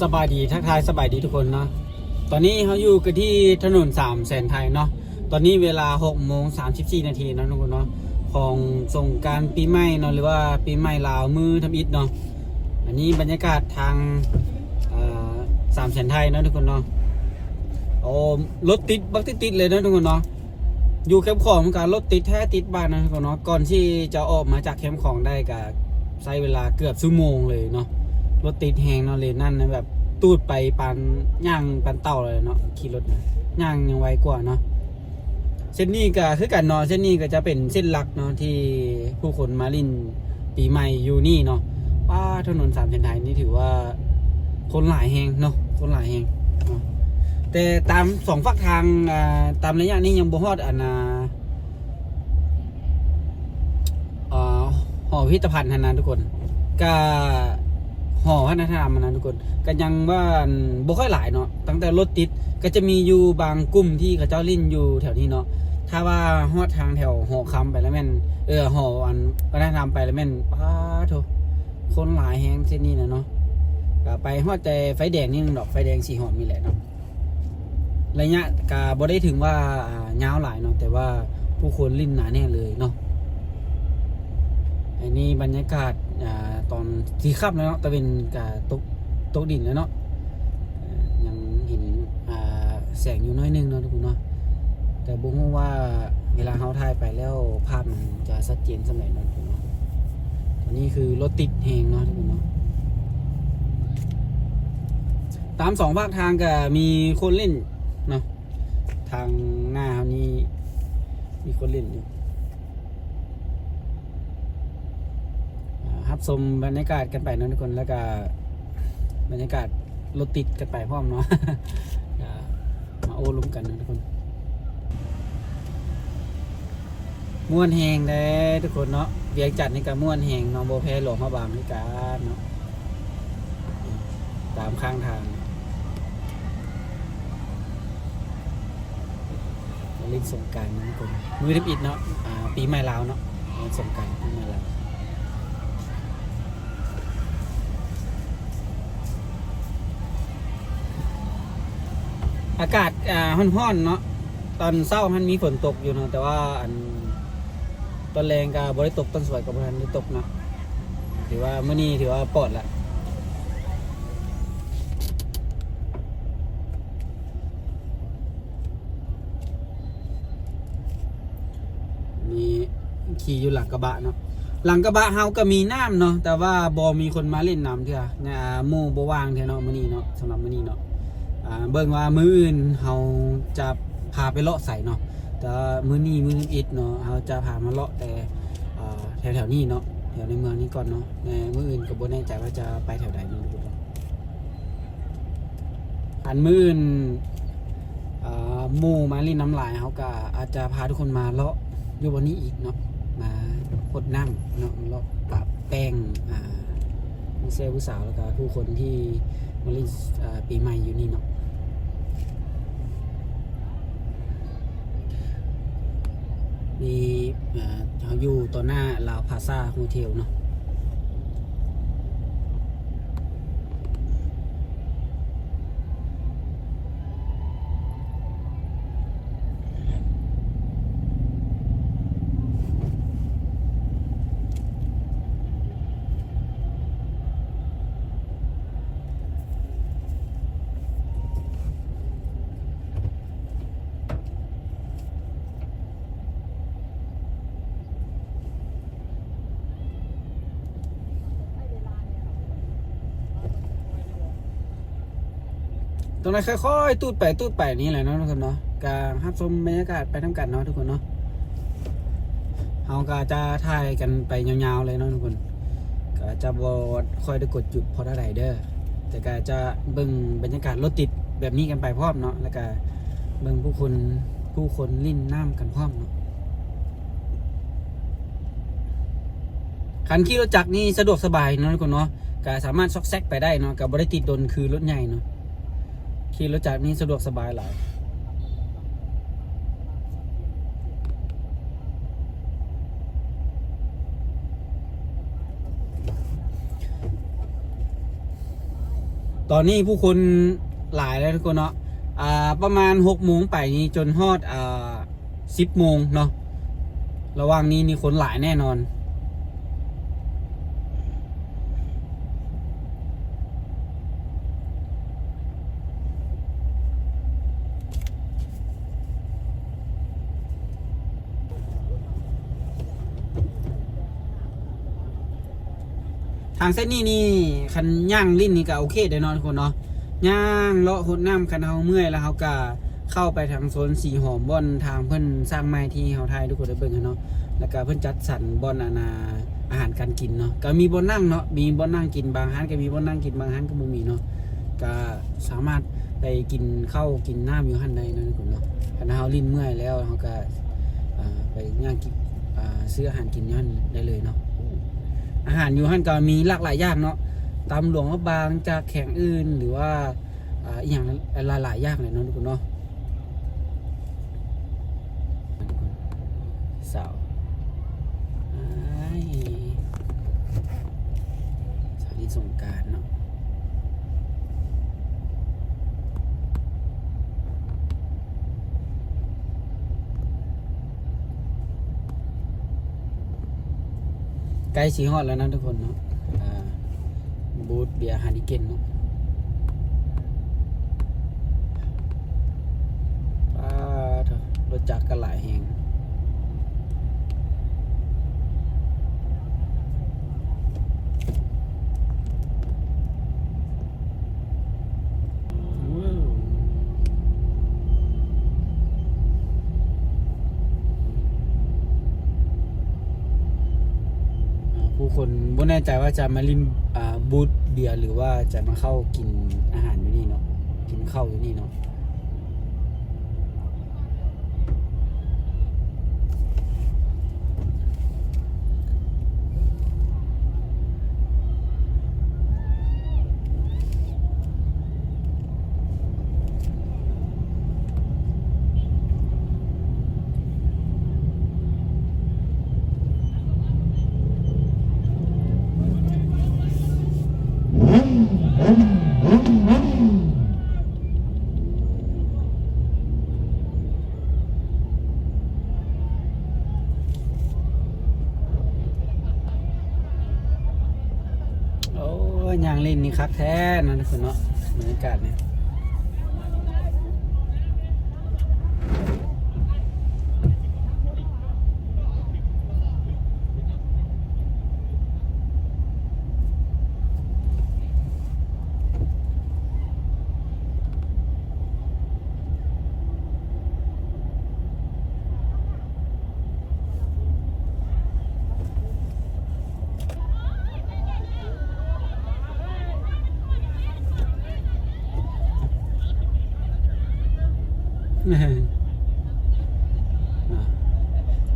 ສະບາຍດີ ທັກທາຍສະບາຍດີທຸກຄົນເນາະ. ຕອນນີ້ເຮົາຢູ່ກັນທີ່ຖະໜົນສາມແສນໄທເນາະ. ຕອນນີ້ເວລາຫົກໂມງສາມສິບສີ່ນາທີເນາະທຸກຄົນເນາະ ຂອງສົງການປີໃໝ່ເນາະ ຫຼືວ່າປີໃໝ່ລາວມື້ທຳອິດເນາະ. ອັນນີ້ບັນຍາກາດທາງ ເອີ ສາມແສນໄທເນາະທຸກຄົນເນາະ. ໂອ້ ລົດຕິດບັກຕິດໆເລີຍເນາະທຸກຄົນເນາະ. ຢູ່ແຄມຂອງມັນກະລົດຕິດແທ້ຕິດບາດນະທຸກຄົນເນາະ. ກ່ອນທີ່ຈະອອກມາຈາກແຄມຂອງໄດ້ກະໃຊ້ເວລາເກືອບຊົ່ວໂມງເລີຍເນາະ. ລົດຕິດແຮງເນາະ ເລນນັ້ນນະ ແບບຕູດໄປປານຍ່າງປານເຕົ່າເລີຍເນາະ ຂີ່ລົດນະ ຍ່າງຍັງໄວກວ່າເນາະ. ເສັ້ນນີ້ກະຄືກັນເນາະ ເສັ້ນນີ້ກະຈະເປັນເສັ້ນຫຼັກເນາະ ທີ່ຜູ້ຄົນມາຫຼິ້ນປີໃໝ່ຢູ່ນີ້ເນາະ. ປ້າ ຖະໜົນສາມເສັ້ນທາງນີ້ຖືວ່າຄົນຫຼາຍແຮງເນາະ ຄົນຫຼາຍແຮງເນາະ. ແຕ່ຕາມສອງຟາກທາງ ອ່າ ຕາມໄລຍະນີ້ຍັງບໍ່ຮອດອັນນ່າ ອ່າ ຫໍພິພິທະພັນຫັ້ນນະທຸກຄົນ ກະຫໍວັດທະນະທຳຫັ້ນນະທຸກຄົນ ກະຍັງວ່າ ອັນ ບໍ່ຄ່ອຍຫຼາຍເນາະ. ຕັ້ງແຕ່ລົດຕິດ ກະຈະມີຢູ່ບາງກຸ່ມທີ່ເຂົາເຈົ້າຫຼິ້ນຢູ່ແຖວນີ້ເນາະ. ຖ້າວ່າຮອດທາງແຖວຫໍຄຳໄປແລ້ວແມ່ນ ເອີ ຫໍ ອັນ ວັດທະນະທຳໄປແລ້ວແມ່ນ ປາໂທ້ ຄົນຫຼາຍແຮງເສັ້ນນີ້ນະເນາະ. ກະໄປຮອດແຕ່ໄຟແດງນິດໜຶ່ງດອກ ໄຟແດງສີຫອມນີ້ແຫຼະເນາະ. ໄລຍະກະບໍ່ໄດ້ເຖິງວ່າ ອ່າ ຍາວຫຼາຍເນາະ ແຕ່ວ່າຜູ້ຄົນຫຼິ້ນໜາແໜ້ນເລີຍເນາະ. ອັນນີ້ບັນຍາກາດ ອ່າ ຕອນສີຄ່ຳແລ້ວເນາະ ຕາເວັນກະຕົກ ຕົກດິນແລ້ວເນາະ. ຍັງເຫັນ ອ່າ ແສງຢູ່ໜ້ອຍໜຶ່ງເນາະທຸກຄົນເນາະ ແຕ່ບໍ່ຮູ້ວ່າເວລາເຮົາຖ່າຍໄປແລ້ວພາບມັນຈະຊັດເຈນສ່ຳໃດເນາະທຸກຄົນເນາະ. ຕອນນີ້ຄືລົດຕິດແຮງເນາະທຸກຄົນເນາະ. ຕາມສອງຟາກທາງກະມີຄົນຫຼິ້ນເນາະ ທາງໜ້າເຮົານີ້ມີຄົນຫຼິ້ນຢູ່. ອ່າ ຮັບຊົມບັນຍາກາດກັນໄປເນາະທຸກຄົນ ແລ້ວກະບັນຍາກາດລົດຕິດກັນໄປພ້ອມເນາະ. ກະມາໂອ້ລົມກັນເນາະທຸກຄົນ. ມ່ວນແຮງເດ້ທຸກຄົນເນາະ ວຽງຈັນນີ້ກະມ່ວນແຮງເນາະ ບໍ່ແພ້ຫຼວງພະບາງຄືກັນເນາະ. ຕາມຂ້າງທາງ ມາຫຼິ້ນສົງການນຳກັນ ມື້ທຳອິດເນາະ ອ່າ ປີໃໝ່ລາວເນາະ ເປັນສົງການປີໃໝ່ລາວ. ອາກາດ ອ່າ ຮ້ອນໆເນາະ ຕອນເຊົ້າຫັ້ນມີຝົນຕົກຢູ່ເນາະ ແຕ່ວ່າ ອັນ ຕອນແລງກະບໍ່ໄດ້ຕົກ ຕອນສວຍກະບໍ່ທັນໄດ້ຕົກເນາະ. ຖືວ່າມື້ນີ້ຖືວ່າປອດລະ. ນີ້ຂີ່ຢູ່ຫຼັງກະບະເນາະ ຫຼັງກະບະເຮົາກະມີນ້ຳເນາະ ແຕ່ວ່າບໍ່ມີຄົນມາຫຼິ້ນນຳເທື່ອ ອ່າ ໝູ່ບໍ່ວ່າງເທື່ອເນາະ ມື້ນີ້ເນາະ ສຳລັບມື້ນີ້ເນາະ. ອ່າ ເບິ່ງວ່າມື້ອື່ນເຮົາຈະພາໄປເລາະໃສເນາະ ແຕ່ວ່າມື້ນີ້ມື້ທຳອິດເນາະ ເຮົາຈະພາມາເລາະແຕ່ ອ່າ ແຖວໆນີ້ເນາະ ແຖວໃນເມືອງນີ້ກ່ອນເນາະ ແຕ່ມື້ອື່ນກະບໍ່ແນ່ໃຈວ່າຈະໄປແຖວໃດເນາະທຸກຄົນ. ອັນມື້ອື່ນ ເອີ ໝູ່ມາຫຼິ້ນນຳຫຼາຍ ເຮົາກະອາດຈະພາທຸກຄົນມາເລາະຢູ່ບ່ອນນີ້ອີກເນາະ ມາຫົດນ້ຳເນາະ ມາເລາະປະແປ້ງ ອ່າ ຜູ້ແຊຜູ້ສາວ ແລ້ວກະຜູ້ຄົນທີ່ມາຫຼິ້ນ ເອີ ປີໃໝ່ຢູ່ນີ້ເນາະ. ນີ້ ເອີ ເຮົາຢູ່ຕໍ່ໜ້າລາວພາຊາໂຮເທວເນາະ. ຕ້ອງໄດ້ຄ່ອຍໆຕູດໄປຕູດໄປນີ້ແຫຼະເນາະທຸກຄົນເນາະ ກະຮັບຊົມບັນຍາກາດໄປນຳກັນເນາະທຸກຄົນເນາະ. ເຮົາກະຈະຖ່າຍກັນໄປຍາວໆເລີຍເນາະທຸກຄົນ ກະຈະບໍ່ຄ່ອຍໄດ້ກົດຈຸດພໍເທົ່າໃດເດີ ແຕ່ກະຈະເບິ່ງບັນຍາກາດລົດຕິດແບບນີ້ກັນໄປພ້ອມເນາະ ແລ້ວກະເບິ່ງຜູ້ຄົນ ຜູ້ຄົນຫຼິ້ນນ້ຳກັນພ້ອມເນາະ. ຄັນຂີ່ລົດຈັກນີ້ສະດວກສະບາຍເນາະທຸກຄົນເນາະ ກະສາມາດຊອກແຊກໄປໄດ້ເນາະ ກະບໍ່ໄດ້ຕິດດົນຄືລົດໃຫຍ່ເນາະ. ຂີ່ລົດຈັກນີ້ສະດວກສະບາຍຫຼາຍ. ເ ຕອນນີ້ຜູ້ຄົນຫຼາຍແລ້ວທຸກຄົນເນາະ ອ່າ ປະມານຫົກໂມງໄປນີ້ຈົນຮອດ ອ່າ ສິບໂມງເນາະ ລະຫວ່າງນີ້ນີ້ຄົນຫຼາຍແນ່ນອນ. ທາງເສັ້ນນີ້ນີ້ ຄັນຍ່າງຫຼິ້ນນີ້ກໍໂອເຄໄດ໋ເນາະທຸກຄົນເນາະ ຍ່າງເລາະຫົດນ້ຳ ຄັນເຮົາເມື່ອຍແລ້ວເຮົາກໍເຂົ້າໄປທາງໂຊນສີຫອມ ບ່ອນທາງເພິ່ນສ້າງໃໝ່ທີ່ເຮົາຖ່າຍໃຫ້ທຸກຄົນໄດ້ເບິ່ງຫັ້ນເນາະ ແລ້ວກໍເພິ່ນຈັດສັນບ່ອນ ອັນນ່າ ອາຫານການກິນເນາະ ກໍມີບ່ອນນັ່ງເນາະ ມີບ່ອນນັ່ງກິນ ບາງຮ້ານກໍມີບ່ອນນັ່ງກິນ ບາງຮ້ານກໍບໍ່ມີເນາະ ກໍສາມາດໄປກິນເຂົ້າກິນນ້ຳຢູ່ຫັ້ນໄດ້ເນາະທຸກຄົນເນາະ ຄັນເຮົາຫຼິ້ນເມື່ອຍແລ້ວເຮົາກໍ ອ່າ ໄປຍ່າງກິນ ອ່າ ຊື້ອາຫານກິນຢູ່ຫັ້ນໄດ້ເລີຍເນາະ. ອາຫານຢູ່ຫັ້ນກໍມີຫຼາກຫຼາຍຢ່າງເນາະ ຕຳຫຼວງພະບາງ ຈາກແຂວງອື່ນ ຫຼືວ່າ ອ່າ ອີ່ຫຍັງຫຼາຍໆຢ່າງເລີຍເນາະທຸກຄົນເນາະ. ສາວ ອ້າຍ ສາວຫຼິ້ນສົງການເນາະ ໃກ້ຊິຮອດແລ້ວນະທຸກຄົນເນາະ ອ່າ ບູດເບຍ Heineken ເນາະ ປາດໂທ້ ລົດຈັກກໍຫຼາຍແຮງ. ອ່າ ຜູ້ຄົນບໍ່ແນ່ໃຈວ່າຈະມາຫຼິ້ນ ອ່າ ບູດເບຍ ຫຼືວ່າຈະມາເຂົ້າກິນອາຫານຢູ່ນີ້ເນາະ ກິນເຂົ້າຢູ່ນີ້ເນາະ. ໂອ້ຍ ຍ່າງຫຼິ້ນນີ້ຄັກແທ້ເນາະ ທຸກຄົນເນາະ ບັນຍາກາດນີ້.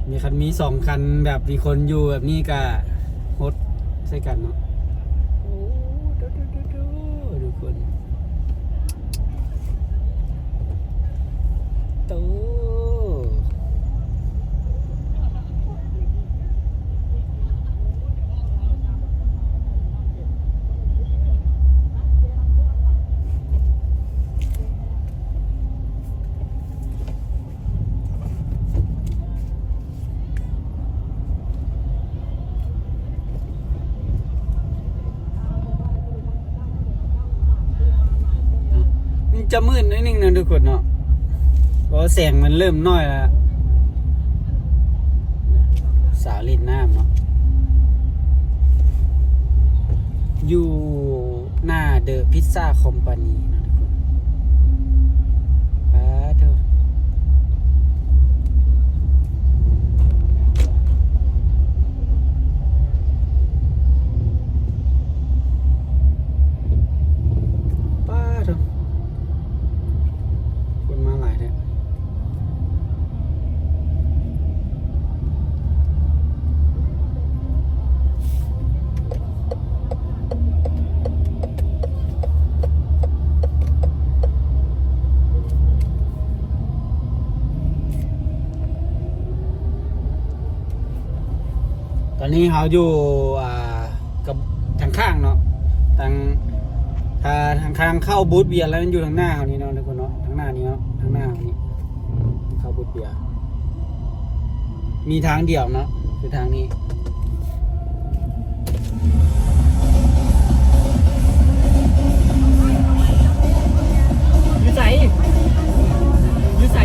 ມີ ຄັນມີສອງຄັນ ແບບມີຄົນຢູ່ແບບນີ້ກະຫົດໃສ່ກັນເນາະ. ໂອ້ ໂຕ ໂຕ ໂຕ ໂຕ ທຸກຄົນ ໂຕ. ມັນຈະມືດໜ້ອຍໜຶ່ງເນາະທຸກຄົນເນາະ ເພາະວ່າແສງມັນເລີ່ມນ້ອຍແລ້ວ. ສາວຫຼິ້ນນ້ຳເນາະ ຢູ່ໜ້າ The Pizza Company ເນາະທຸກຄົນ. ປາດໂທ້ ປາດໂທ້ ຄົນມາຫຼາຍແທ້. ຕອນນີ້ເຮົາຢູ່ ອ່າ ກັບທາງຂ້າງເນາະ ທາງ ທາງ ທາງເຂົ້າບູດເບຍລະມັນຢູ່ທາງໜ້າເຮົານີ້ເນາະ ທຸກຄົນເນາະ, ທາງໜ້ານີ້ເນາະ, ທາງໜ້າເຮົານີ້ ເຂົ້າບູດເບຍ ມີທາງດຽວເນາະ ຄືທາງນີ້. ຢູ່ໃສ? ຢູ່ໃສ?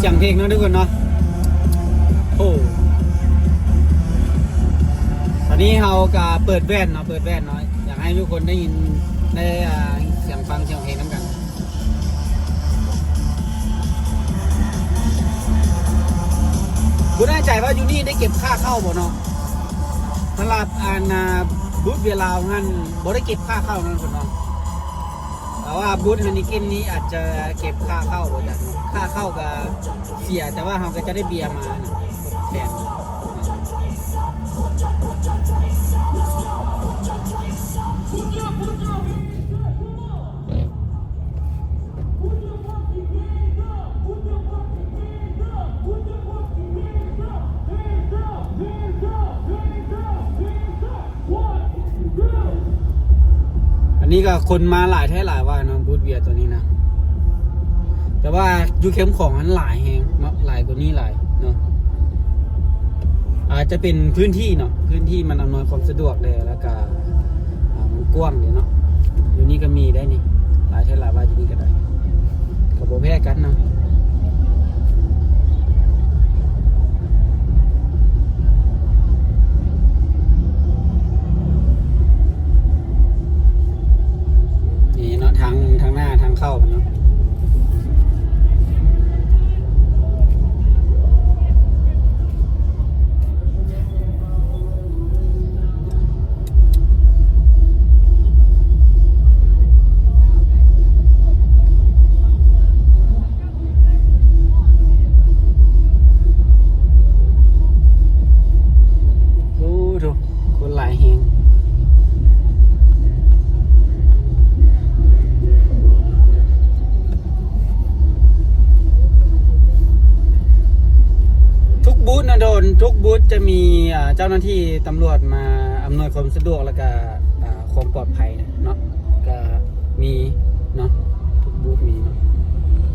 ສຽງເພງເນາະ ທຸກຄົນເນາະ. ໂອ້ ຕອນນີ້ເຮົາກະເປີດແວ່ນເນາະ ເປີດແວ່ນເນາະ ຢາກໃຫ້ທຸກຄົນໄດ້ຍິນ ໄດ້ ອ່າ ສຽງຟັງສຽງເພງນຳກັນ. ບໍ່ແນ່ໃຈວ່າຢູ່ນີ້ໄດ້ເກັບຄ່າເຂົ້າບໍ່ເນາະ. ສຳລັບອັນ ອ່າ ບູດເບຍລາວຫັ້ນບໍ່ໄດ້ເກັບຄ່າເຂົ້າເນາະ ທຸກຄົນເນາະ. ແຕ່ວ່າບູດເຮນິເກັນນີ້ອາດຈະເກັບຄ່າເຂົ້າ ວ່າຊັ້ນເນາະ. ຄ່າເຂົ້າກະເສຍ ແຕ່ວ່າເຮົາກະຈະໄດ້ເບຍມານະ ແທນ. ອັນນີ້ກໍຄົນມາຫຼາຍແທ້ຫຼາຍວ່າເນາະ ບູດເບຍໂຕນີ້ນະ. ແຕ່ວ່າຢູ່ເຂັມຂອງຫັ້ນຫຼາຍແຮງເນາະ ຫຼາຍກວ່ານີ້ຫຼາຍເນາະ. ອາດຈະເປັນພື້ນທີ່ເນາະ ພື້ນທີ່ມັນອຳນວຍຄວາມສະດວກແດ່ ແລ້ວກະ ອ່າ ມັນກວ້າງເດ້ເນາະ. ຢູ່ນີ້ກໍມີໄດ້ນີ້ ຫຼາຍແທ້ຫຼາຍວ່າ ຢູ່ນີ້ກໍໄດ້ ກໍບໍ່ແພ້ກັນເນາະ. ນີ້ເນາະ ທາງ ທາງໜ້າທາງເຂົ້າເນາະ. ໂອ້ໂຫ ຄົນຫຼາຍແຮງ. ທຸກບູດນະ ໂດນ ທຸກບູດຈະມີ ອ່າ ເຈົ້າໜ້າທີ່ຕຳຫຼວດມາອຳນວຍຄວາມສະດວກ ແລ້ວກະ ອ່າ ຄວາມປອດໄພເນາະ ກະມີເນາະ ທຸກບູດມີເນາະ.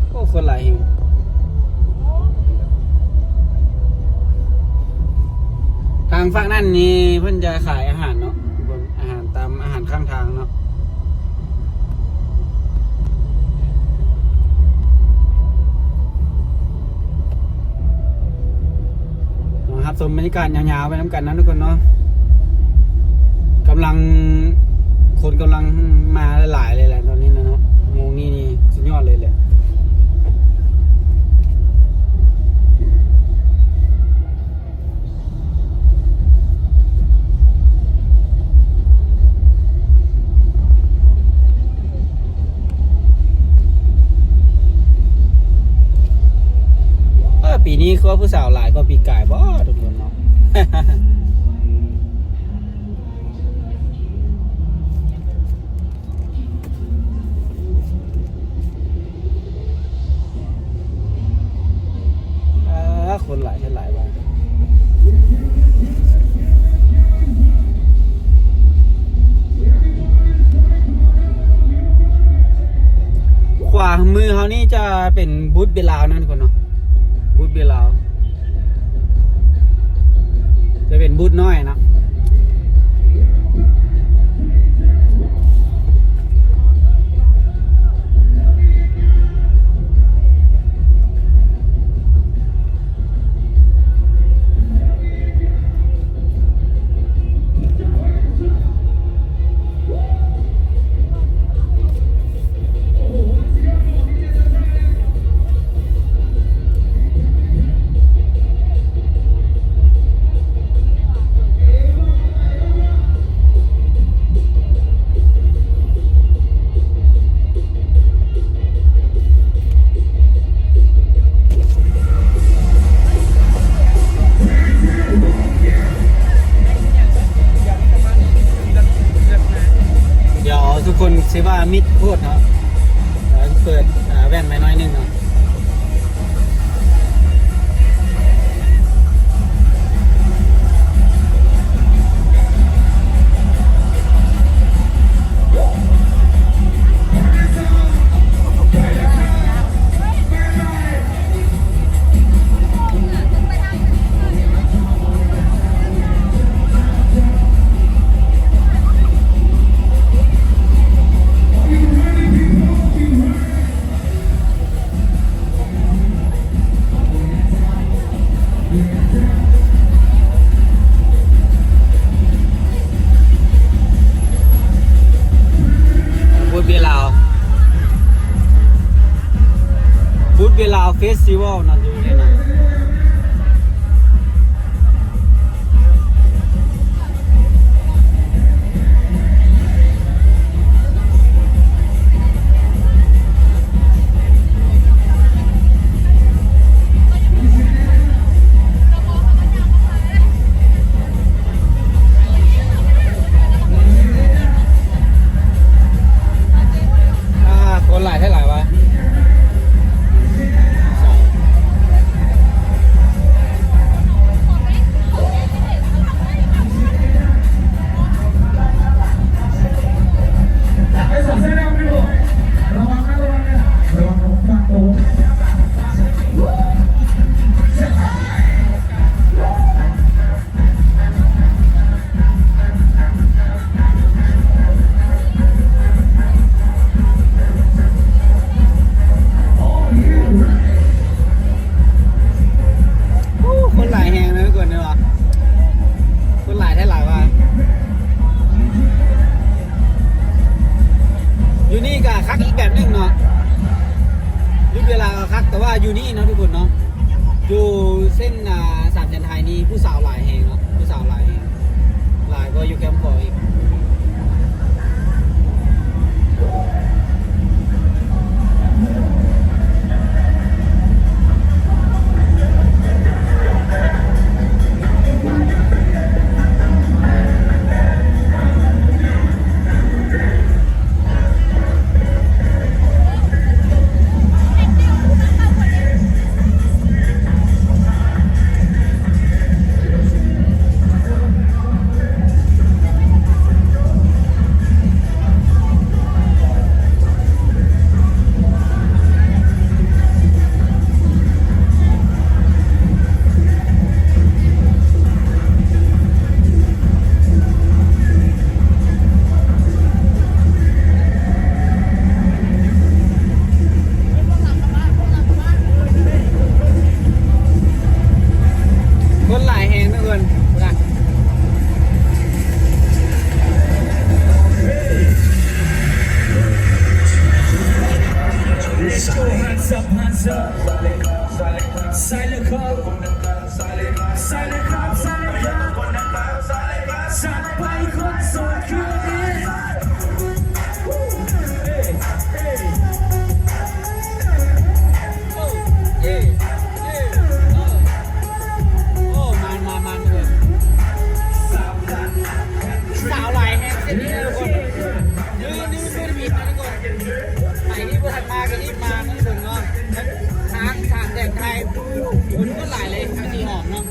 ໂອ້ ຄົນຫຼາຍແຮງ. ທາງຝັ່ງນັ້ນນີ້ເພິ່ນຈະຂາຍອາຫານເນາະ ອາຫານຕາມ ອາຫານຂ້າງທາງເນາະ. ເນາະ ຮັບຊົມບັນຍາກາດຍາວໆໄປນຳກັນນະ ທຸກຄົນເນາະ. ກຳລັງ ຄົນກຳລັງມາຫຼາຍໆເລີຍແຫຼະຕອນນີ້ນະເນາະ. ໂມງນີ້ນີ້ສຸດຍອດເລີຍແຫຼະ. ເອີ ປີນີ້ຄືວ່າຜູ້ສາວຫຼາຍກວ່າປີກາຍບໍ ທຸກຄົນເນາະ. ອ່າ ຄົນຫຼາຍແທ້ຫຼາຍວ່າ. ຂວາມືເຮົານີ້ຈະເປັນບູດເບຍລາວນະ ທຸກຄົນເນາະ ບູດເບຍລາວ. ຈະເປັນບູດນ້ອຍເນາະ. ໂອ້ໂຫ ສຸດຍອດເນາະ ມີແຕ່ແຊບໆ. ມິດໂພດເນາະ. ເອີ ເປີດ ອ່າ ແວ່ນໃໝ່ໜ້ອຍໜຶ່ງເນາະ. Would be Lao, Would be Lao Festival ເນາະ ຢູ່ນີ້ນະ. ອ່າ ຄົນຫຼາຍແທ້ຫຼາຍວະ. ໂອ້ ຄົນຫຼາຍແຮງເນາະທຸກຄົນເນາະ. ຄົນຫຼາຍແທ້ຫຼາຍວ່າ. ຢູ່ນີ້ກະຄັກອີກແບບໜຶ່ງເນາະ. ຢູ່ເວລາກະຄັກ ແຕ່ວ່າຢູ່ນີ້ເນາະທຸກຄົນເນາະ. ຢູ່ເສັ້ນ ອ່າ ສາມແສນໄທນີ້ ຜູ້ສາວຫຼາຍແຮງເນາະ. ຜູ້ສາວຫຼາຍແຮງ ຫຼາຍກວ່າຢູ່ແຄມຂອງອີກ. ຄົນຫຼາຍແຮງເນາະເພິ່ນ ພຸ້ນນະ. ໂອ້ ເຢ້ ເຢ້ ໂອ້ ໂອ້ ມານ ມານ ມານ ເອີ ສາວຫຼາຍແຮງເຊັ່ນນີ້ນະທຸກຄົນ. ນີ້ ນີ້ຄືທຳອິດນະທຸກຄົນ. ໃຜທີ່ບໍ່ທັນມາກະຮີບມານະທຸກຄົນເນາະ. ທາງສາມແດນໄທ ຄົນກໍຫຼາຍເລີຍ ທາງທີ່ຫອມເນາະ.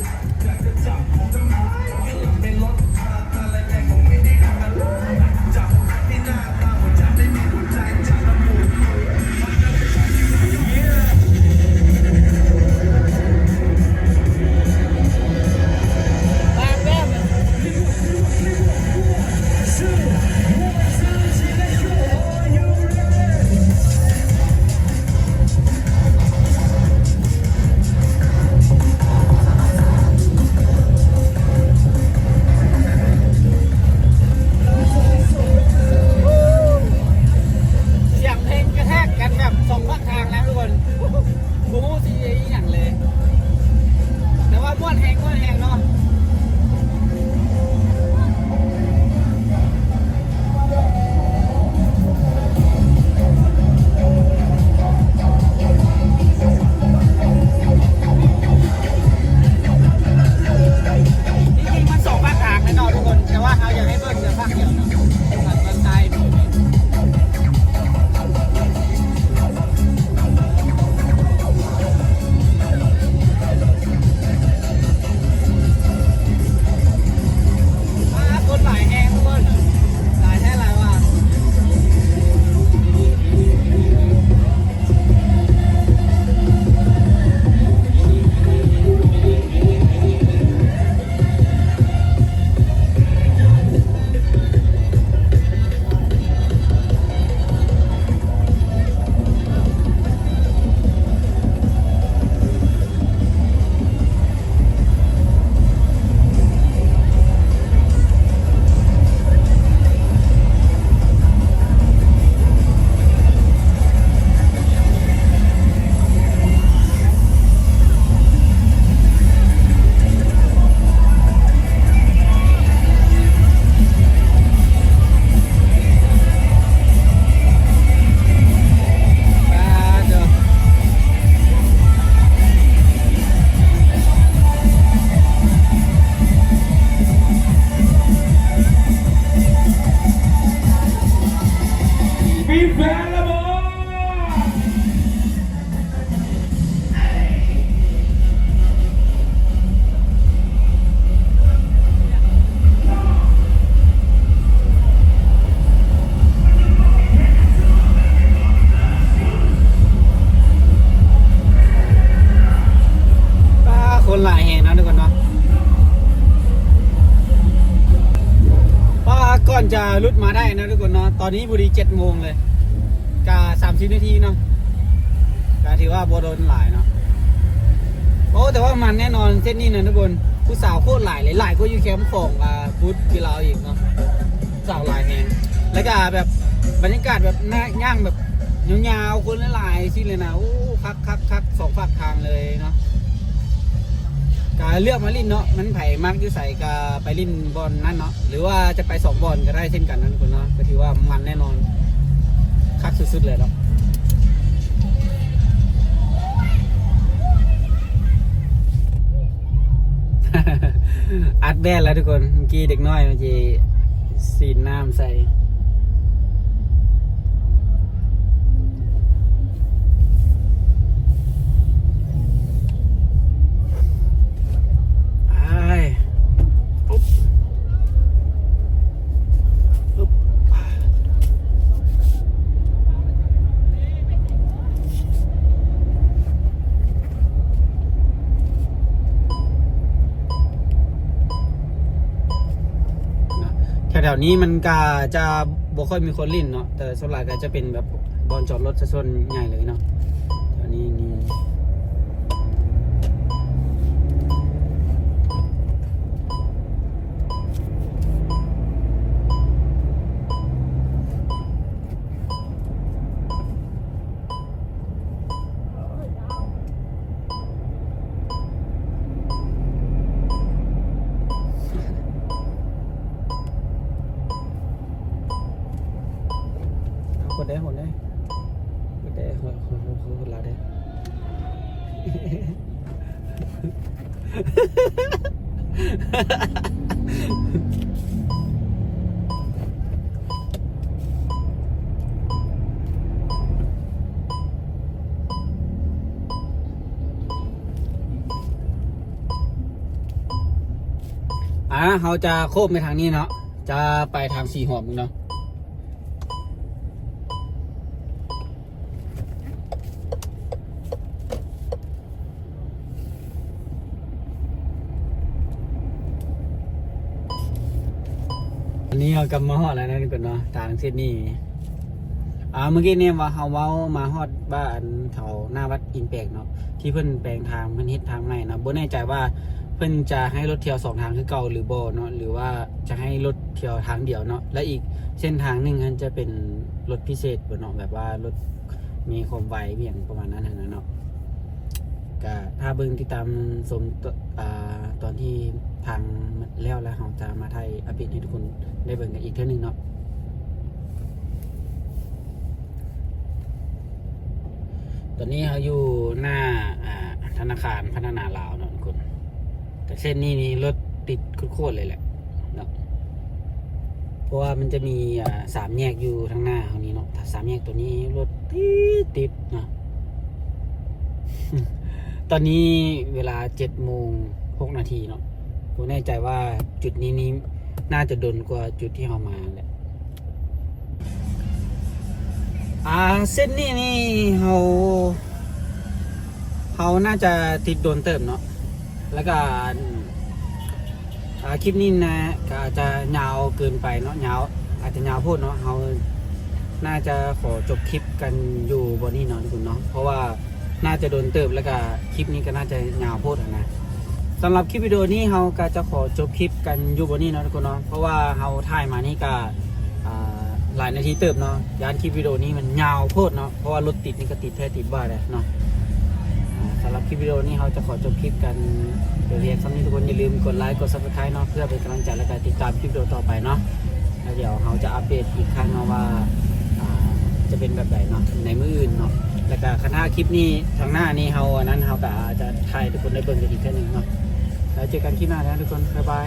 ຫຼຸດມາໄດ້ເນາະທຸກຄົນເນາະ. ຕອນນີ້ພໍດີເຈັດໂມງເລີຍ ກະສາມສິບນາທີເນາະ ກະຖືວ່າບໍ່ດົນຫຼາຍເນາະ. ໂອ້ ແຕ່ວ່າມັນແນ່ນອນເສັ້ນນີ້ນະທຸກຄົນ. ຜູ້ສາວໂຄດຫຼາຍເລີຍ ຫຼາຍກວ່າຢູ່ແຄມຂອງ ອ່າ ບຸດຢູ່ລາວອີກເນາະ. ສາວຫຼາຍແຮງ ແລ້ວກະແບບບັນຍາກາດແບບ ນ- ຍ່າງແບບຍາວໆ ຄົນຫຼາຍໆ ຊີ້ເລີຍນະ. ໂອ້ ຄັກໆໆ ສອງຟາກທາງເລີຍເນາະ. ກະເລືອກມາຫຼິ້ນເນາະ ມັນໃຜມັກຢູ່ໃສກະໄປຫຼິ້ນບ່ອນນັ້ນເນາະ ຫຼືວ່າຈະໄປສອງບ່ອນກະໄດ້ເຊັ່ນກັນນະທຸກຄົນເນາະ. ກະຖືວ່າມັນແນ່ນອນ ຄັກສຸດໆເລີຍເນາະ. ອັດແບດແລ້ວທຸກຄົນ. ເມື່ອກີ້ເດັກນ້ອຍມັນຊິສີດນ້ຳໃສ່. ອ້າຍ ແຖວໆນີ້ມັນກະຈະບໍ່ຄ່ອຍມີຄົນຫຼິ້ນເນາະ ແຕ່ສ່ວນຫຼາຍກະຈະເປັນແບບບ່ອນຈອດລົດຊະສ່ວນໃຫຍ່ເລີຍເນາະ. ແຖວນີ້ນີ້ ຄົນໃດຄົນໃດ ຄົນໃດ ຄົນ ຄົນ ຄົນລາວເດ້. ອ່າ ເຮົາຈະໂຄ້ງໄປທາງນີ້ເນາະ ຈະໄປທາງສີຫອມເນາະ. ອັນນີ້ເຮົາກະມາຮອດແລ້ວນະທຸກຄົນເນາະ ທາງເສັ້ນນີ້. ອ່າ ເມື່ອກີ້ນີ້ວ່າເຮົາເວົ້າມາຮອດບ້ານແຖວໜ້າວັດອິນແປກເນາະ ທີ່ເພິ່ນແປງທາງ ເພິ່ນເຮັດທາງໃໝ່ເນາະ. ບໍ່ແນ່ໃຈວ່າເພິ່ນຈະໃຫ້ລົດທ່ຽວສອງທາງຄືເກົ່າຫຼືບໍ່ເນາະ ຫຼືວ່າຈະໃຫ້ລົດທ່ຽວທາງດຽວເນາະ. ແລະ ອີກເສັ້ນທາງໜຶ່ງຫັ້ນຈະເປັນລົດພິເສດເນາະ ແບບວ່າລົດ ມີຄວາມໄວ ອີ່ຫຍັງປະມານນັ້ນຫັ້ນນະເນາະ. ກະຖ້າເບິ່ງຕິດຕາມຊົມ ອ່າ ຕອນທີ່ທາງແລ້ວ ແລ້ວເຮົາຈະມາຖ່າຍອັບເດດໃຫ້ທຸກຄົນໄດ້ເບິ່ງກັນອີກເທື່ອໜຶ່ງເນາະ. ຕອນນີ້ເຮົາຢູ່ໜ້າ ອ່າ ທະນາຄານພັດທະນາລາວເນາະທຸກຄົນ. ແຕ່ເສັ້ນນີ້ນີ້ລົດຕິດໂຄດໆເລີຍແຫຼະເນາະ ເພາະວ່າມັນຈະມີ ອ່າ ສາມແຍກຢູ່ທາງໜ້າເຮົານີ້ເນາະ. ຖ້າສາມແຍກໂຕນີ້ລົດຕິດໆເນາະ. ຕອນນີ້ເວລາເຈັດໂມງຫົກນາທີເນາະ. ບໍ່ແນ່ໃຈວ່າຈຸດນີ້ນີ້ໜ້າຈະດົນກວ່າຈຸດທີ່ເຮົາມາແຫຼະ. ອ່າ ເສັ້ນນີ້ນີ້ເຮົາ ເຮົາໜ້າຈະຕິດດົນເຕີບເນາະ ແລ້ວກະ ອ່າ ຄລິບນີ້ນະ ກະອາດຈະຍາວເກີນໄປເນາະ ຍາວ ອາດຈະຍາວໂພດເນາະ. ເຮົາໜ້າຈະຂໍຈົບຄລິບກັນຢູ່ບ່ອນນີ້ເນາະທຸກຄົນເນາະ ເພາະວ່າໜ້າຈະດົນເຕີບ ແລ້ວກະຄລິບນີ້ກະໜ້າຈະຍາວໂພດຫັ້ນນະ. ສຳລັບຄລິບວິດີໂອນີ້ເຮົາກະຈະຂໍຈົບຄລິບກັນຢູ່ບ່ອນນີ້ເນາະທຸກຄົນເນາະ ເພາະວ່າເຮົາຖ່າຍມານີ້ກະ ອ່າ ຫຼາຍນາທີເຕີບເນາະ. ຢ້ານຄລິບວິດີໂອນີ້ມັນຍາວໂພດເນາະ ເພາະວ່າລົດຕິດນີ້ກະຕິດແທ້ຕິດວ່າແຫຼະເນາະ. ອ່າ ສຳລັບຄລິບວິດີໂອນີ້ເຮົາຈະຂໍຈົບຄລິບກັນພຽງສ່ຳນີ້. ທຸກຄົນຢ່າລືມກົດໄລ ກົດ Subscribe ເນາະ ເພື່ອເປັນກຳລັງໃຈ ແລ້ວກະຕິດຕາມຄລິບວິດີໂອຕໍ່ໄປເນາະ. ແລ້ວດຽວເຮົາຈະອັບເດດອີກຄັ້ງເນາະວ່າ ອ່າ ຈະເປັນແບບໃດເນາະ ໃນມື້ອື່ນເນາະ. ແລ້ວກະຄັນຖ້າຄລິບນີ້ທາງໜ້ານີ້ເຮົາອັນນັ້ນ ເຮົາກະອາດຈະຖ່າຍໃຫ້ທຸກຄົນໄດ້ເບິ່ງກັນອີກເທື່ອໜຶ່ງເນາະ. ແລ້ວເຈີກັນຄລິບໜ້ານະທຸກຄົນ ບາຍບາຍ.